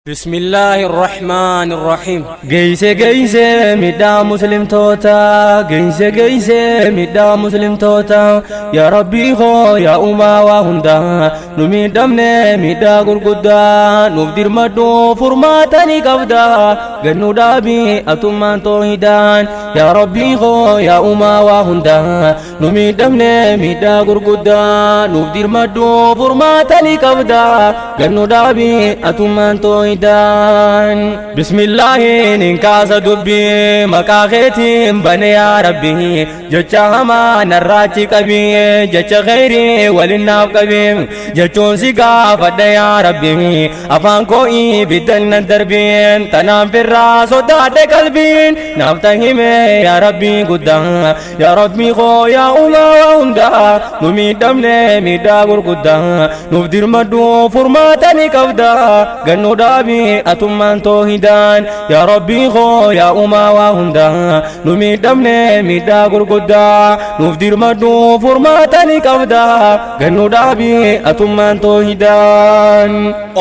بسم الله الرحمن الرحيم. Geeyse geeyse midhaa muslimtoota, geeyse geeyse midhaa muslimtoota. Yaa Rabbii koo, yaa uumaa waa hundaa, nu miidhamne midhaa gurguddaa. Nuuf dirmadhu, furmaata ni qabda, gannu dhaabii atummaan toohidaan. Yaa Rabbii koo, yaa uumaa waa hundaa, nu miidhamne midhaa gurguddaa. Nuuf dirmadhu, furmaata ni qabda, gannu dhaabii atummaan toohidaan. Bismillaahi nin kaasa dubbii, maqaa keetiin bane. Yaa Rabbi, jecha hamaa narraachi qabii, jecha kheyrii walin naaf qabii jechuun si gaafadha. Yaa Rabbi, afaan koo ibiddan nan darbiin, tanaan firraa sodaadhe qalbiin naaf tahime. Yaa Rabbi guddaa, yaa Rabbi koo, yaa uumaa waa hundaa, nu miidhamne miidhaa gurguddaa. Nuuf dirmadhu, furmaata ni qabda, gannu dhaabii atummaan toohidaan. Yaa Rabbii koo, yaa uumaa waa hundaa, nu miidhamne miidhaa gurguddaa. Nuuf dirmadhu, furmaata ni qabda, gannu dhaabii atummaan toohidaan.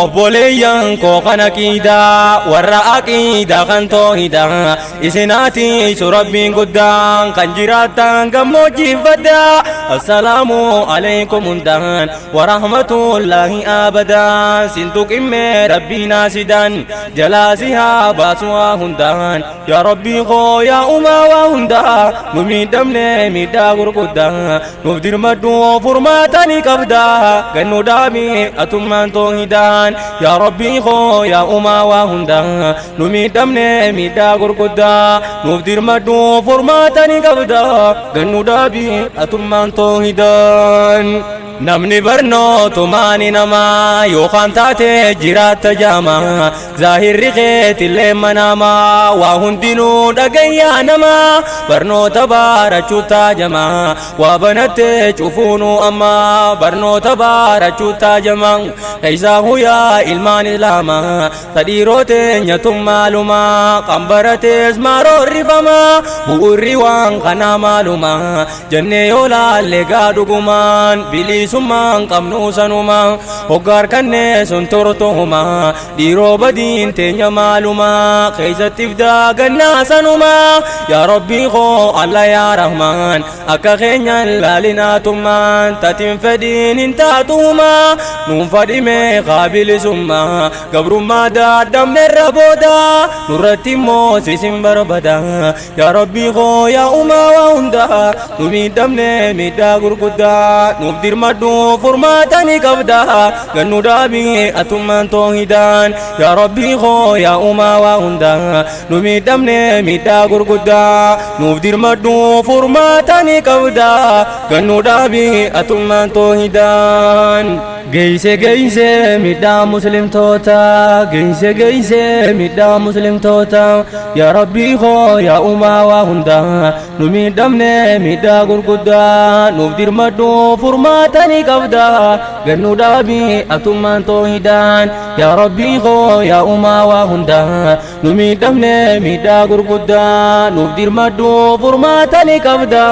Obboleeyyan koo kan aqiidaa, warra aqiidaa kan toohidaa, isinaati su Rabbiin guddaan kan jiraattan gammoojjiifadhaa. Assalaamu alaykum hundaan warahmatullaahi abadan. Sintu qimmee Rabbiin asidan jalaa si haa baasu waa hundaan. Yaa Rabbii koo, yaa uumaa waa hundaa, nu miidhamne miidhaa gurguddaa. Nuuf dirmadhu, furmaata ni qabda, gannu dhaabii atummaan toohidaan. Yaa Rabbii koo, yaa uumaa waa hundaa, nu miidhamne miidhaa gurguddaa. Nuuf dirmadhu, furmaata ni qabda, gannu dhaabii atummaan toohidaan. Namni barnootumaani namaa yookaan taate jiraatta jaama, zaahirri keetillee manamaa waa hundinuu dhagayyaa namaa. Barnoota barachuu taajamaa, waa banattee cufuunuu ammaa. Barnoota barachuu taajamaa keessaa huyaa ilmaan islaamaa tadhiiroo teenyatun maalumaa kan baratees maaroorrifamaa. Bu'urri waan kanaa maalumaa jennee yoo laalle, gaa dhugumaan bilisummaan qabnu sanuma. Hoggaar kannee sun tortohuma, dhiiroo badiin teenya maalumaa keessatti daagannaa sanuma. Yaa Rabbii koo, Alla yaa Rahmaan, akka keenyan laalinaatummaan tatin fedhiin hin taatuuma. Nuun fadhime qaabilisummaa gabrummaa daadhamnerra booda nurratti immoo sisin barbada. Yaa Rabbii koo, yaa uumaa waa hundaa, nu miidhamne miidhaa gurguddaa. Nuuf dirmadhu, furmaata ni qabda, gannu dhaabii atummaan toohidaan. Yaa Rabbii koo, yaa uumaa waa hundaa, nu miidhamne miidhaa gurguddaa. Nuuf dirmadhu, furmaata ni qabda, gannu dhaabii atummaan toohidaan. Geeyse geeyse midhaa muslimtoota, geeyse geeyse midhaa muslimtoota. Yaa Rabbii koo, yaa uumaa waa hundaa, nu miidhamne miidhaa gurguddaa. Nuuf dirmadhu, furmaata ni qabda, gannu dhaabii atummaan toohidaan. Yaa Rabbii koo, yaa uumaa waa hundaa, nu miidhamne miidhaa gurguddaa. Nuuf dirmadhu, furmaata ni qabda,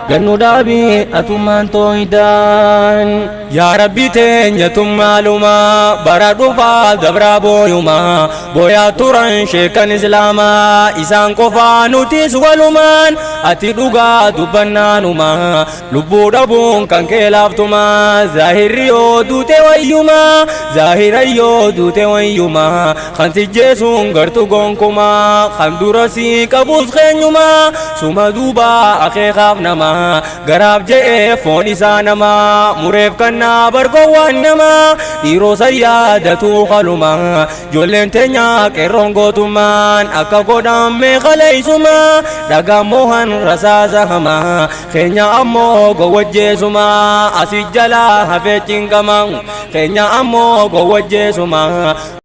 gannu dhaabii atummaan toohidaan. Yaa Rabbi teenyatun maalumaa bara dhufaa dabraa booyumaa booyaa turan sheekan islaamaa isaan qofaa nutis walumaan. Ati dhugaa dubbannaanuma lubbuu dhabuun kan kee laaftumaa. Zaahirri yoo duute wayyumaa, zaahira yoo duute wayyumaa, kan sijjeesuun gartu gonkumaa, kan dura sii qabus keenyumaa. Suma duuba akeekaaf namaa garaaf je'ee foon isaa namaa mureef kannaa bargowwaan namaa. Dhiiroo sayyaadatu kalumaa ijoolleen teenya qeerroon gootummaan akka godhamme kaleessumaa. Dhagaan mohan rasaasa hamaa, keenya ammoo gowwajjeesumaa. Asii jalaa hafee cinqama, keenya ammoo gowwajjeesumaa.